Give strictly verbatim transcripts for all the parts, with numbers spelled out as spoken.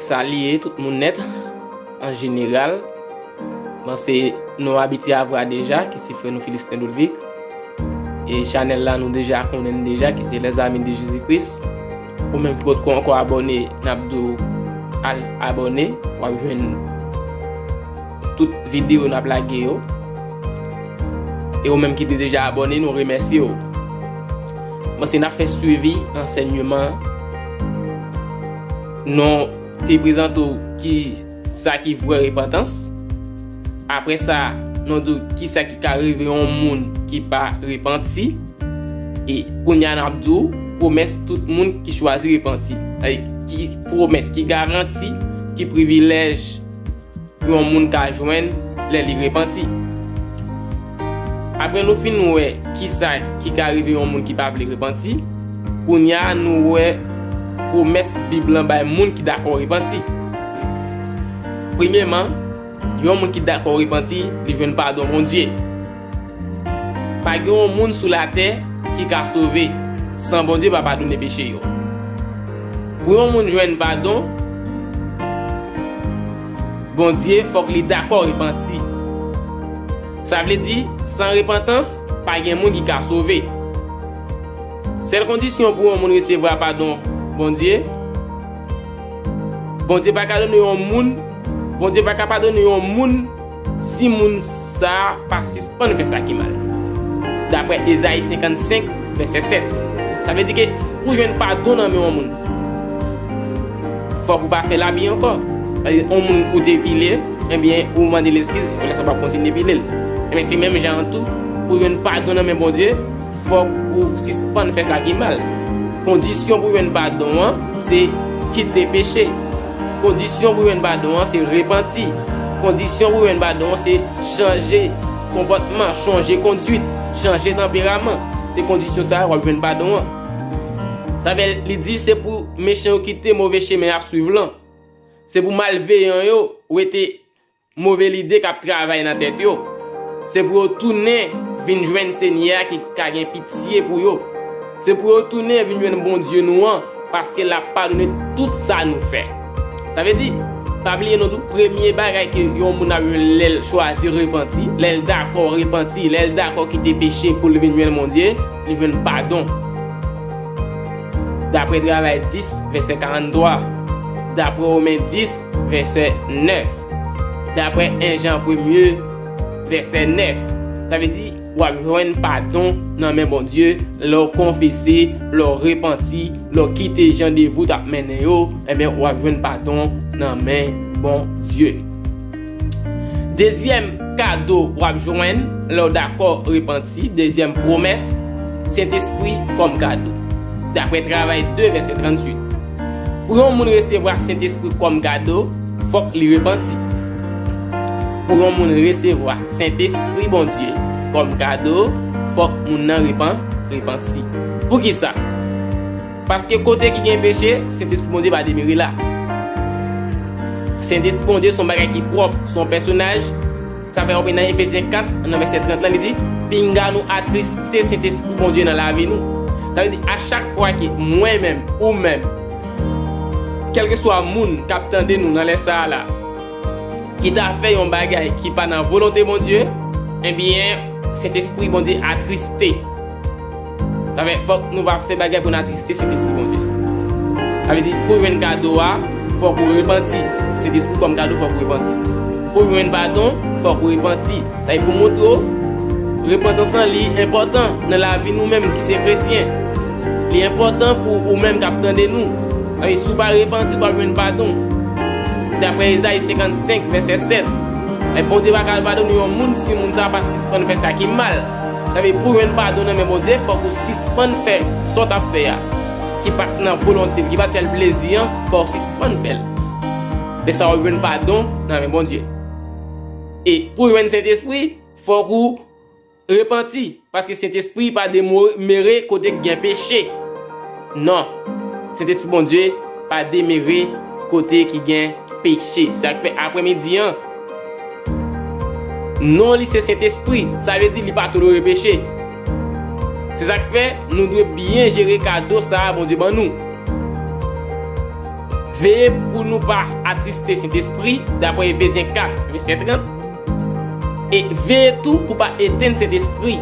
Salye tout moun nèt, an jeneral. Bon, se nou abitye avwa deja, ki se frè nou Philistin Ludwig. E chanèl la, nou deja konnen l deja, ki se Les Amis de Jésus-Christ. Ou menm ki potko ankò abòne, n ap di w al abòne. W ap jwenn tout videyo n ap lage yo. E ou menm ki te deja abòne, nou remèsye w. Bon, se n ap fè swivi ansèyman. Nou te prezante w ki sa ki vrè repantans. Apre sa, nou di w ki sa ki ka rive yon moun ki pa repanti. E kounye a n ap di w pwomès tout moun ki chwazi repanti. Sa vle di ki pwomès, ki garanti, ki privilèj yon moun ka jwenn lè li repanti. Apre nou fin wè ki sa ki ka rive yon moun ki pa vle repanti, kounye a nou wè pwomès Bib lan bay moun ki dakò repanti. Premyèman, yon moun ki dakò repanti, li jwenn padon Bondye. Pa gen yon moun sou latè ki ka sove san Bondye pa padone peche yo. Pou yon moun jwenn padon Bondye, fòk li dakò repanti. Sa vle di, san repantans, pa gen moun ki ka sove. Sèl kondisyon pou yon moun resevwa padon Bondye, Bondye pa ka done yon moun, Bondye pa ka padone yon moun si moun sa a pa sispann fè sa ki mal. Daprè Ezayi senkannsenk, vèsè sèt. Sa vle di ke pou jwenn padon nan men yon moun, fòk ou pa fè l abi ankò. Sa vle di, yon moun ou te pile, ebyen, ou mande l eskiz, lè sa w ap kontinye pile l. Ebyen, se menm jan an tou, pou jwenn padon nan men Bondye, fòk ou sispann fè sa ki mal. Kondisyon pou jwenn padon an, se kite peche. Kondisyon pou jwenn padon an, se repanti. Kondisyon pou jwenn padon an, se chanje konpòtman, chanje kondwit, chanje tanperaman. Se kondisyon sa a w ap jwenn padon an. Sa vle li di se pou mechan yo kite move chemen y ap swiv lan. Se pou malveyan yo wete move lide k ap travay nan tèt yo. Se pou yo tounen vin jwenn Senyè a ki ka gen pitye pou yo. Se pou yo tounen vin jwenn Bondye nou an, paske l ap padone tout sa nou fè. Sa vle di, pa bliye non tou, premye bagay ke yon moun ap jwenn lè l chwazi repanti, lè l dakò repanti, lè l dakò kite peche pou l vin jwenn Bondye, li jwenn padon. Daprè Travay dis, vèsè karanntwa. Daprè Women dis, vèsè nèf. Daprè en Jan premye, vèsè nèf. Sa vle di, w ap jwenn padon nan men Bondye, lè w konfese, lè w repanti, lè w kite jan de vi w t ap mennen yo, ebyen, w ap jwenn padon nan men Bondye. Dezyèm kado w ap jwenn lè w dakò repanti, dezyèm pwomès, Sentespri kòm kado. Daprè Travay de, vèsè tranntuit. Pou yon moun resevwa Sentespri kòm kado, fòk li repanti. Pou yon moun resevwa Sentespri Bondye kòm kado, fòk moun nan repan-, repanti. Poukisa? Paske kote ki gen peche, Sentespri Bondye pa demere la. Sentespri Bondye se yon bagay ki pwòp, se yon pèsonaj. Sa fè w ap nan Efezyen kat, nan vèsè trant lan, li di, pinga nou atriste Sentespri Bondye nan lavi nou. Sa vle di, a chak fwa ke mwen menm, ou menm, kèlkeswa moun k ap tande nou nan lè sa a la, ki ta fè yon bagay ki pa nan volonte Bondye, ebyen, Sentespri Bondye atriste. Sa fè, fòk nou pa fè bagay pou n atriste Sentespri Bondye. Sa vle di, pou jwenn kado a, fòk ou repanti. Sentespri kòm kado, fòk ou repanti. Pou jwenn padon, fòk ou repanti. Sa vle pou montre w, repantans lan li enpòtan nan lavi nou menm ki se kretyen. Li enpòtan pou ou menm k ap tande nou. Sa vle, si w pa repanti, w pa jwenn padon. Daprè Ezayi senkannsenk, vèsè sèt, men Bondye pa ka padone yon moun si moun sa a pa sispann fè sa ki mal. Sa vle, pou jwenn padon nan men Bondye, fòk ou sispann fè sa w t ap fè a, ki pa t nan volonte l, ki pa t fè l plezi an, fò w sispann fè l. Lè sa a, w ap jwenn padon nan men Bondye. E pou jwenn Sentespri, fòk ou repanti, paske Sentespri pa demere kote k gen peche. Non, Sentespri Bondye pa demere kote ki gen peche. Se sa k fè aprèmidi an, non li se Sentespri. Sa vle di li pa tolere peche. Se sa k fè nou dwe byen jere kado sa a Bondye ban nou. Veye pou nou pa atriste Sentespri, dapre Efezyen kat, vèsè trant. E veye tou pou pa etenn Sentespri,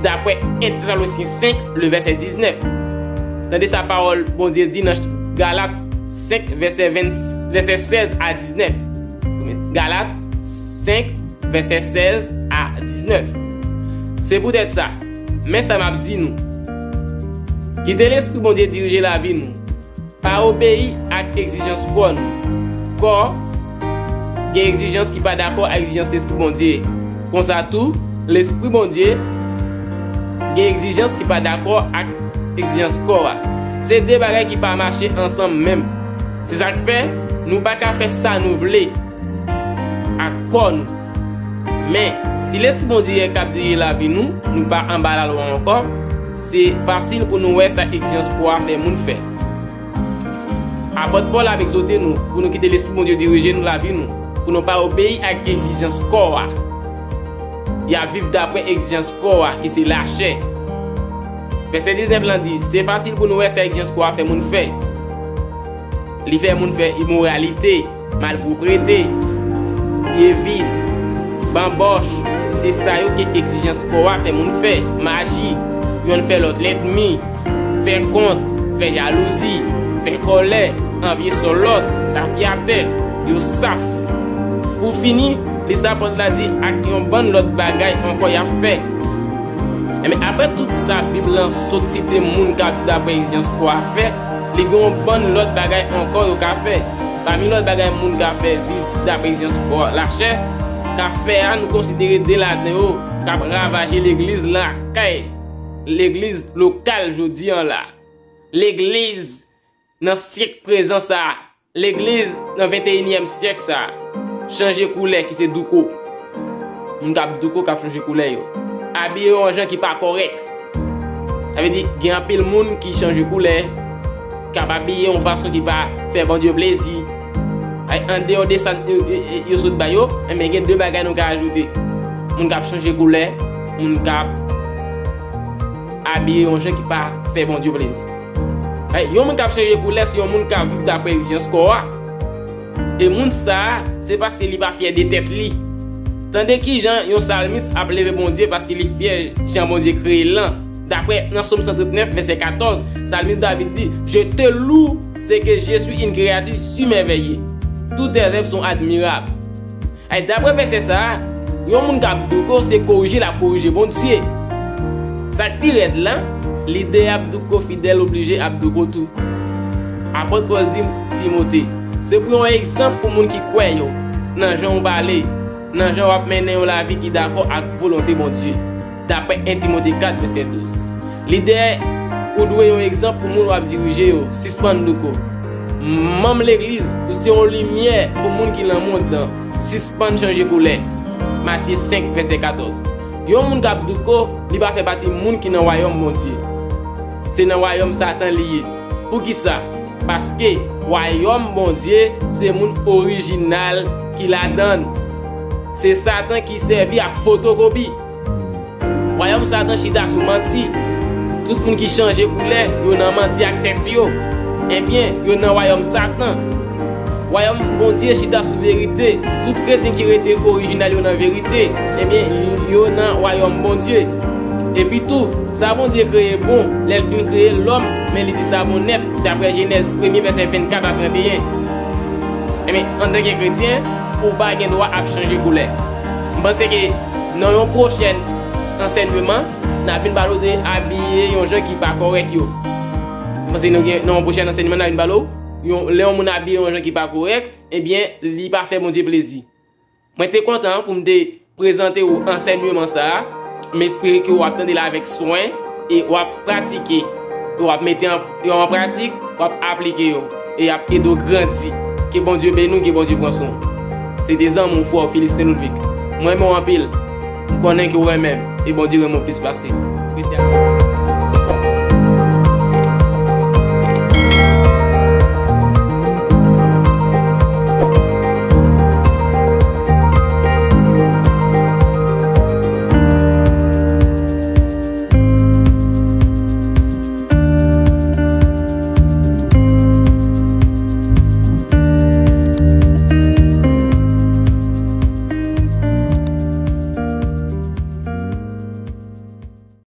dapre en Tesalonsyen senk, le vèsè diznèf. Tande sa pawòl Bondye di nan Galat senk, vèsè ven, vèsè sèz a diznèf. Galat senk, vèsè sèz a diznèf. Se poutèt sa, men sa m ap di nou. Kite Lespri Bondye dirije lavi nou. Pa obeyi ak egzijans kò nou. Kò gen egzijans ki pa dakò ak egzijans Lespri Bondye. Konsa tou, Lespri Bondye gen egzijans ki pa dakò ak egzijans kò a. Se de bagay ki pa mache ansanm menm. Se sa k fè nou pa ka fè sa nou vle ak kò nou. Men, si Lespri Bondye k ap dirije lavi nou, nou pa anba lalwa ankò, se fasil pou nou wè sa egzijans kò a fè moun fè. Apot Pòl ap egzòte nou pou nou kite Lespri Bondye dirije nou, lavi nou, pou nou pa obeyi ak egzijans kò a. Y ap viv dapre egzijans kò a, ki se lachè. Vèsè diznèf lan di, se fasil pou nou wè sa egzijans kò a fè moun fè. Li fè moun fè imoralite, malpwoprete, vye vis, banbòch, se sa yo ke egzijans kò a fè moun fè, maji, yonn fè lòt lènmi, fè kont, fè jalouzi, fè kòlè, anvye sò lòt, tafyatè, yo saf. Pou fini, listwa Pòl la di ak yon bann lòt bagay ankò y ap fè. Enben, apre tout sa Bib lan sot site moun k ap viv dapre egzijans kò a fè, li gen yon bann lòt bagay ankò yo ka fè. Pami lòt bagay moun ka fè viv dapre egzijans kò lachè ka fè a, nou konsidere de ladan yo k ap ravaje legliz lakay, legliz lokal jodi an la. Legliz nan syèk prezan sa a, legliz nan venteyinyèm syèk sa a, chanje koulè ki se douko. Moun k ap douko k ap chanje koulè yo. Abiye yo yon jan ki pa kòrèk. Sa vle di, gen anpil moun ki chanje koulè, k ap abiye yon fason ki pa fè Bondye plezi. Ay, andeyò de sa yo, yo, yo, yo sot ba yo, enben gen de bagay nou ka ajoute. Moun k ap chanje koulè, moun k ap abiye yon jan ki pa fè Bondye plezi. Ay, yon moun k ap chanje koulè, se yon moun k ap viv dapre egzijans kò a. E moun sa a, se paske li pa fyè de tèt li. Tande kijan yon salmis ap leve Bondye paske li fyè jan Bondye kreye l lan. Dapre nan Sòm san trant nèf, vèsè katòz, salmis David di, je te loue, c'est que je suis une créature si merveilleuse. Toutes tes œuvres sont admirables. Ay, dapre vèsè sa a, yon moun k ap douko, se korije l ap korije Bondye. Sa k pi rèd la, lidè ap douko fidèl oblije ap douko tou. Apot Pòl di Timote, se pou yon egzanp pou moun ki kwè yo, nan jan w pale, nan jan w ap mennen yon lavi ki dakò ak volonte Bondye. Dapre en Timote kat, vèsè douz. Lidè, ou dwe yon egzanp pou moun w ap dirije yo. Sispann douko. Manm legliz, ou se yon limyè pou moun ki nan mond lan. Sispann chanje koulè. Matye senk, vèsè katòz. Yon moun k ap douko, li pa fè pati moun ki nan wayòm Bondye. Se nan wayòm Satan li ye. Poukisa? Paske wayòm Bondye se moun orijinal ki ladan l. Se Satan ki sèvi ak fotokopi. Wayòm Satan chita sou manti. Tout moun ki chanje koulè, yo nan manti ak tèt yo. Ebyen, yo nan wayòm Satan. Wayòm Bondye chita sou verite. Tout kretyen ki rete orijinal yo nan verite, ebyen, yo, yo nan wayòm Bondye. Epi tou, sa Bondye kreye bon, lè l fin kreye lòm, men li di sa bon nèt, dapre Jenèz premye vèsè vennkat a trannteyen. Ebyen, antanke kretyen, ou pa gen dwa ap chanje koulè. M panse ke nan yon pwochèn ansèyman, n ap vin pale w de abiye yon jan ki pa kòrèk yo. M panse nou gen, nan yon pwochèn ansèyman, n ap vin pale w, yon, lè yon moun abiye yon jan ki pa kòrèk, ebyen, li pa fè Bondye plezi. Mwen te kontan pou m te prezante w ansèyman sa a. M espere ke w ap tande l avèk swen e w ap pratike. E w ap mete an, yo an pratik, w ap aplike yo. E y ap ede w grandi. Ke Bondye beni w, ke Bondye pran swen w. Se te zanmi w, frè w, Philistin Ludwig. Mwen renmen w anpil. M konnen ke w renmen m. E Bondye renmen w plis pase. Rete avè m.